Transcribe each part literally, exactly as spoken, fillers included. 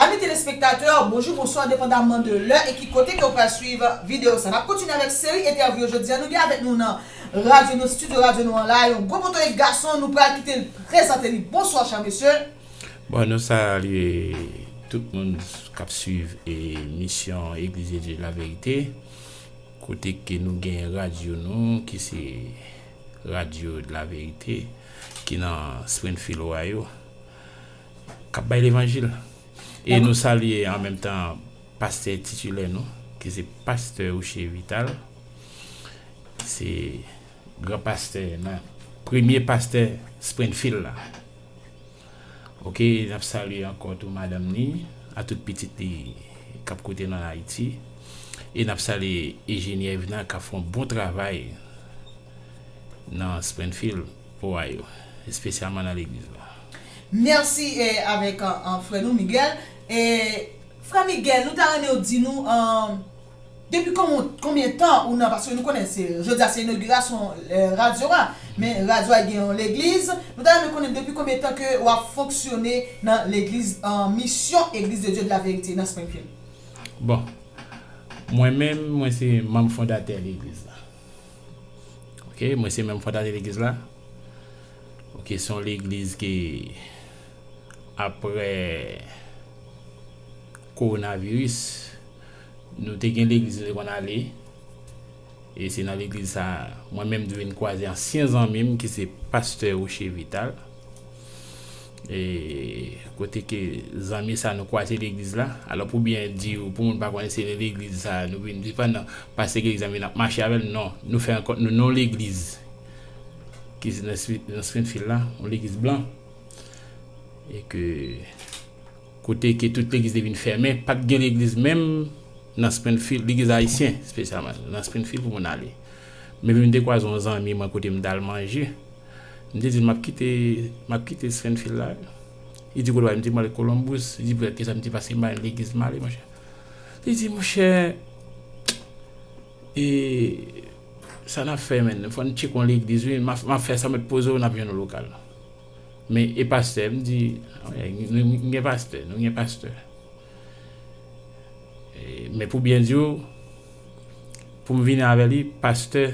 Ami telespektatè, bonjou, bonswa, depandaman de lè e ki kote ke w pral swiv videyo sa. N ap kontinye avèk seri entèvyou yo. Jodi a, nou gen avèk nou nan radyo nou, estidyo radyo nou an la, yon gwo poto e gason, nou pral kite l prezante li. Bonswa, chè mesye. Bon, nou salye tout moun k ap swiv emisyon Église de Dieu de la Vérité, kote ke nou gen radyo nou, ki se Radio de la Vérité, ki nan Springfield, Ohio, k ap bay levanjil. E nou salye an menm tan pastè titilè nou, ki se pastè Rocher Vital. Se gran pastè nan, premye pastè Springfield la. Oke, n ap salye ankò tou madanm li, a tout pitit li k ap koute nan Ayiti. E n ap salye Eugenie Evna k ap fè yon bon travay nan Springfield, Ohio, espesyalman nan legliz la. Mèsi, eh, avèk, eh, frè nou Miguel. Eh, frè Miguel, nou ta renmen w di nou, eh, depi konbyen, konbyen tan ou nan, paske nou konnen se, jodi a se inogirasyon, eh, radyo a, men radyo a gen yon legliz. Nou ta renmen konnen depi konbyen tan ke w ap fonksyone nan legliz, eh, misyon Église de Dieu de la Vérité nan Springfield. Bon, mwen menm, mwen se manm fondatè legliz la. Oke, mwen se manm fondatè legliz la. Oke, se yon legliz ke apre kowonaviris, nou te gen legliz nou te konn ale. E se nan legliz sa, mwen menm te vin kwaze ansyen zanmi m ki se pastè Rocher Vital. E kote ke zanmi sa nou kwaze legliz la. Alò pou byen di w, pou moun pa konnen se nan legliz sa nou vin, se pa nan pastè legliz la vin ap mache avè l, non. Nou fè rankont nou nan legliz ki se nan Spi-, nan Springfield la, yon legliz blan. E ke kote ke tout legliz te vin fèmen, pa t gen legliz menm nan Springfield, legliz ayisyen espesyalman, nan Springfield pou moun ale. Men vin te kwaze yon zanmi mwen kote m t al manje. M te di l, "M ap kite, m ap kite Springfield la." Li di, "Kote w ale?" M di, "M ale Columbus." Li di, "Poutèt kisa?" M di, "Paske m pa gen legliz m ale, monchè." Li di, "Monchè, e sa n ap fè, menn? Fò n tcheke yon legliz, wi. M ap, m ap fè sa, m ap poze w, n ap jwenn yon lokal." Men e pastè, m di, "Wi, nou, nou gen pastè, nou gen pastè." E, men pou byen di w, pou m vini avè li, pastè,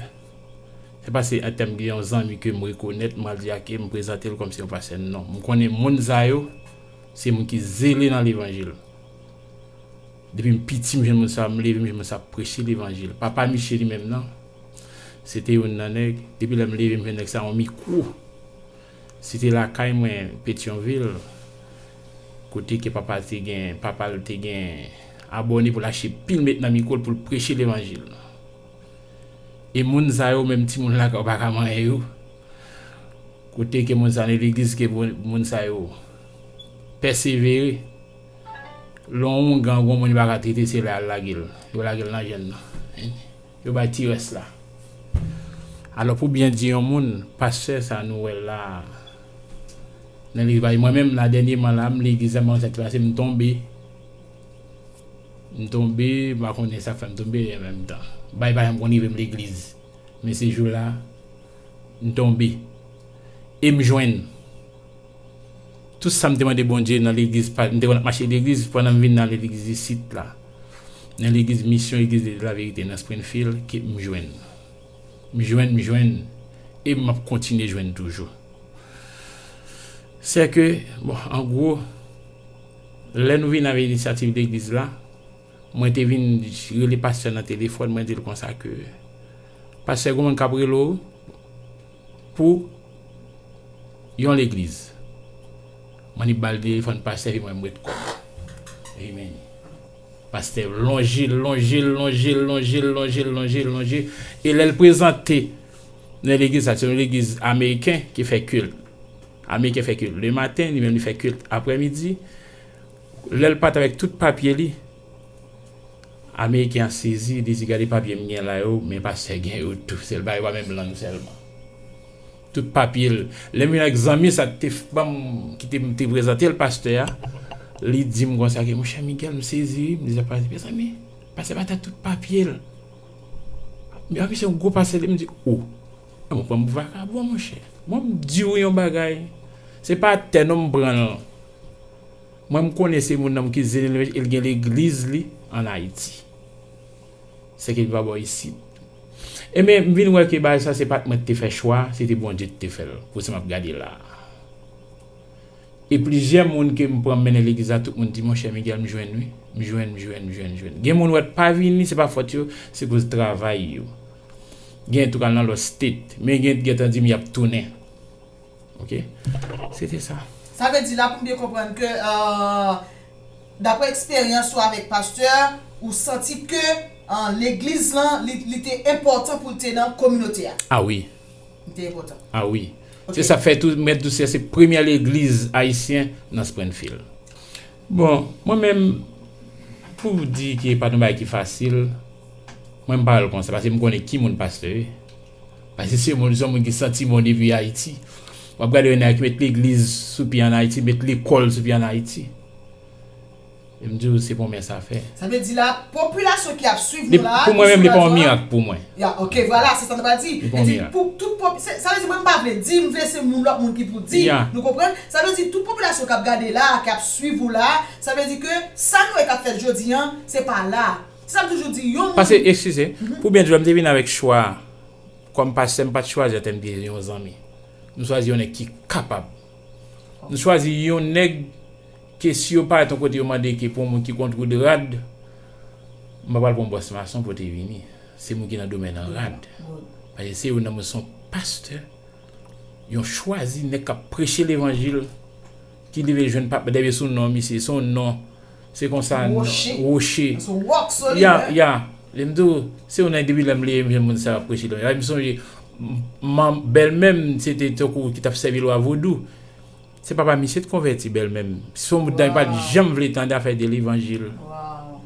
se pa se an tèm gen yon zanmi ke m rekonèt, m al di, "Ake," m prezante l kòmsi yon pastè, non. M konnen moun sa yo, se moun ki zele nan levanjil. Depi m piti, m jwenn moun sa, m leve, m jwenn moun sa ap preche levanjil. Papa Miche li menm nan, se te youn nan nèg, depi lè m leve, m jwenn nèg sa yon mikwo. Se te lakay mwen, Petyonvil, kote ke papa te gen, papa l te gen abòne pou l achte pil met nan mikwo l pou l preche levanjil. E moun sa yo, menm timoun lakay ou pa ka manyen yo. Kote ke moun sa nan legliz, ke moun, moun sa yo pèsevere. Lè yon moun gen yon moun li pa ka trete, se lè al lage l. Yo lage l nan jèn nan. Yo bay ti rès la. Alò, pou byen di yon moun, pastè sa nou wè la, nan legliz, mwen menm la, dènyèman la, m legliz la, mwen sa ki pase, m tonbe. M tonbe, m pa konnen sa k fè m tonbe an menm tan. Bagay pa janm konn rive m legliz. Men se jou la, m tonbe. E m jwenn. Tout sa m te mande Bondye nan legliz, pa, m te konn ap mache legliz pandan m vin nan legliz isit la. Nan legliz Misyon, Église de la Vérité nan Springfield, ke m jwenn. M jwenn, m jwenn, e m ap kontinye jwenn toujou. Sè ke, bon, an gwo, lè nou vin avèk inisyativ legliz la, mwen te vin rele pastè nan telefòn, mwen di l konsa ke, "Pastè, gen moun k ap rele w pou yon legliz." Mwen li ba l telefòn pastè, epi mwen m ret kò m. Amen. Pastè lonje l, lonje l, lonje l, lonje l, lonje l, lonje l, lonje l. E lè l prezante nan legliz sa, se yon legliz ameriken ki fè kilt. Ameriken fè kilt le maten, li menm li fè kilt aprèmidi. Lè l pati avèk tout papye li, Ameriken an sezi, li di, "Gade papye m gen la yo, men pastè gen yo tou. Sèl bagay pa menm lang sèlman." Tout papye l. Lè m vin ak zanmi sa te f- ban m, ki te, m te prezante l pastè a, li di m konsa ke, monchè Miguel, m sezi wi. M di sa pastè, mezanmi, pastè pa t tout papye l. Epi se yon gwo pastè, li m di, o. Mwen pran m pou vakabon, monchè. Mwen m di w yon bagay. Se pa tè non m pran l. Mwen m konnen se moun nan ki zele l, e l gen legliz li ann Ayiti. Se ke li pa bò isit. Ebyen, m vin wè ke bagay sa se pa t mwen ki te fè chwa, se te Bondye ki te fè l. Pou sa m ap gade la a. E plizyè moun ke m pran m mennen legliz la, tout moun di, monchè Miguel, m jwenn wi. M jwenn, m jwenn, m jwenn, m jwenn. Gen moun wè t pa vini, se pa fòt yo, se koz travay yo. Gen tout al nan lòt state, men gen gentan di m y ap tounen. Ok? Se te sa. Sa vle di la, pou m byen konprann, ke euh, daprè eksperyans ou avèk pastè, ou santi ke euh, legliz lan, li, li te enpòtan pou l te nan kominote a. A wi. Li te enpòtan. A wi. Ok. Se sa k fè tou, mèt di w se, se premyè legliz ayisyen nan Springfield. Bon, mwen menm, pou di ke pa t yon bagay ki fasil, mwen m pa wè l konsa, paske m konnen ki moun pastè ye. Paske se moun, se yon moun ki santi bon depi Ayiti. W ap gade yon nèg ki met legliz sou pye ann Ayiti, met lekòl sou pye ann Ayiti. E m di w, se pwomès a fè. Sa vle di la, popilasyon ki ap swiv nou la, pou mwen menm, li pa yon mirak pou mwen. Ya, ok, vwala, se sa nou pral di. Li pa yon mirak. Pou tout pop, se- sa vle di, mwen m pa vle di, m vle se moun, lòt moun ki pou di. Ya. Nou konprann? Sa vle di, tout popilasyon k ap gade la, k ap swiv ou la, sa vle di ke sa nou wè k ap fèt jodi an, se pa la. Se sa m toujou di, yon moun. Paske, eskize, pou byen di w, m te vin avèk chwa. Kòm pastè, m pa t chwazi antann yon zanmi. M chwazi yon nèg ki kapab. M chwazi yon nèg ke si yo parèt yon kote, yo mande ke pou yon moun ki konn koud rad, m pa pral pran yon bòs mason pou te vini. Se moun ki nan domèn an rad. Paske se youn nan moun, se yon pastè. Yon chwazi nèg k ap preche levanjil, ki leve jwenn pap dèyè sou non misye, se yon non. Se konsa, woche. Woche. Se yon wòk solid, ya, wi. Ya. Lè m di w, se yon nèg depi lè m leve, m jwenn moun sa ap preche levanjil. M sonje, m- manm, bèlmè m, se te tankou ki t ap sèvi lwa vodou. Se papa misye t konvèti bèlmè m. Se yon moun dam pa t janm vle tande afè de levanjil.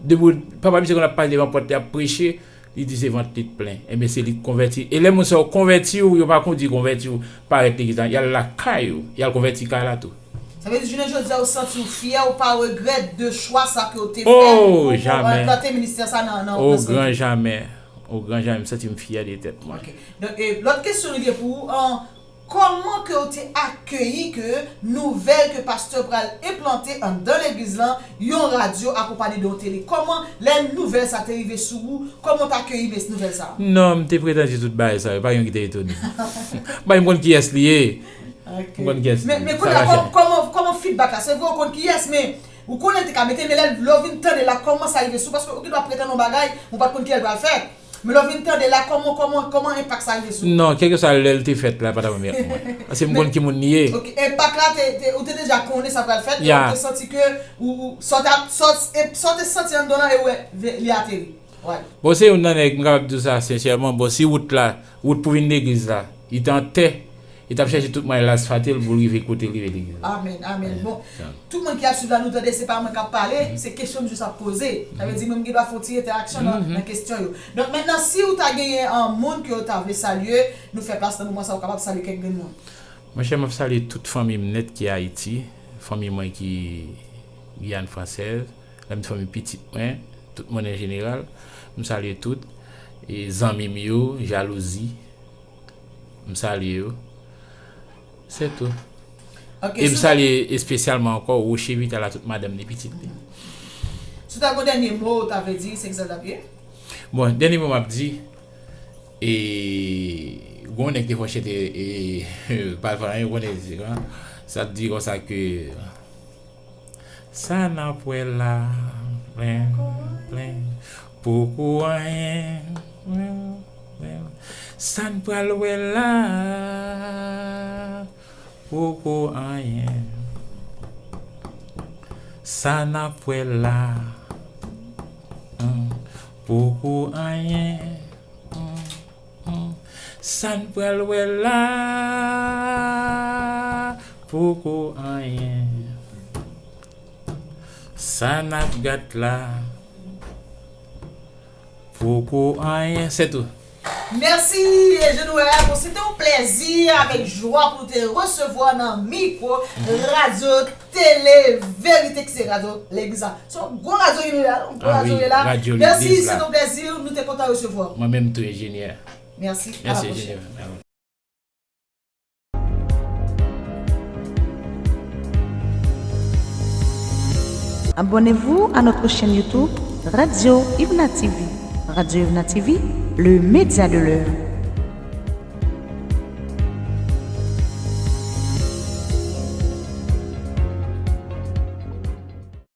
Depi papa misye konn ap pase devan pòt li ap preche, li di se vant li t plen. Ebyen, se li k konvèti. E lè moun sa yo konvèti w, yo pa kondi konvèti w parèt legliz la, y al lakay ou, y al konvèti kay la tou. Sa vle di, jounen jodi a, ou santi w fyè, ou pa regrèt de chwa sa ke w te fè pou, pou enplante ministè sa nan, nan, nan Springfield? O gran jamè. O gran jamè, m santi m fyè de tèt mwen. Ok. Donk, e, lòt kesyon nou gen pou ou, an, kòman ke w te akeyi ke nouvèl ke pastè pral enplante anndan legliz lan yon radyo akonpanye de yon tele? Kòman, lè nouvèl sa te rive sou ou, kòman w t akeyi mes- nouvèl sa? Non, m te prete di tout bagay sa yo, pa gen yon ki te etone m. Bay m konn kiyès li ye. Ok. M konn kiyès li ye. Men, men kounye a, kòman, kòman, kòman feedback la? Se vre w konn kiyès, men ou konnen l te ka mete, men lè, lè w vin tande la, kòman sa rive sou ou? Paske ou gen dwa pretann yon bagay, ou pa t konn kilè l pral fèt. Men lè w vin tande la, kòman, kòman, kòman enpak sa rive sou ou? Non, kèlkeswa lè l te fèt la, pa t ap anmède mwen. Paske m konn ki moun li ye. Ok, enpak la, te, te, ou te deja konnen sa pral fèt, e ou te santi ke ou, ou, sa w t ap, sa w, e, sa w te santi anndan w lan, e ou wè, ve- li ateri. Bon, se youn nan nèg, m kapab di w sa sensèman, bon, si wout la, wout pou vin legliz la, li te an tè, li t ap chèche tout mwayen l asfate l pou l rive kote l rive legliz la. Amèn, amèn. Bon, tout moun ki ap swiv la, nou tande, se pa mwen k ap pale, se kesyon m jis ap poze. Sa vle di, mwen, m gen dwa fè yon ti entèraksyon nan, nan kesyon yo. Donk, mentnan, si ou ta genyen, an, moun ke ou ta vle salye, nou fè plas nan moman sa, ou kapab salye kèk grenn moun. Monchè, m ap salye tout fanmi m nèt ki Ayiti, fanmi mwen ki Giyàn Fransèz, lè m di fanmi pitit mwen, tout moun an jeneral, m salye tout, e zanmi m yo, jalouzi, m salye yo. Se tou. Ok, e m salye espesyalman ankò Rocher Vital a tout madanm li, pitit li. Si w ta gen yon dènye mo, ou ta vle di, se kisa l t ap ye? Bon, dènye mo m ap di, e, gon nèg te fè chante, e, pa fè anyen, ou konnen, sa t di konsa ke, sa n ap wè la, plen, plen, poko anyen, plen, plen. Sa n pral wè la, poko anyen. Sa n ap wè la, hmm, poko anyen. Hmm, hmm. Sa n pral wè la, poko anyen. Sa n ap gad la, poko anyen. Se tou. Mèsi, Eugène Royal. Bon, se te yon plèzi avèk jwa pou te resevwa nan mikwo radyo tele verite ki se radyo legliz la. Se yon gwo radyo ki nou ye la, yon gwo radyo nou ye la. Mèsi, se te yon plèzi, nou te kontan resevwa w. Mwen menm tou, enjenyè. Mèsi, a la pwochèn. Abonnez-vous à notre chaîne YouTube Radio Ivna T V. Radio Ivna T V, le média de l'heure.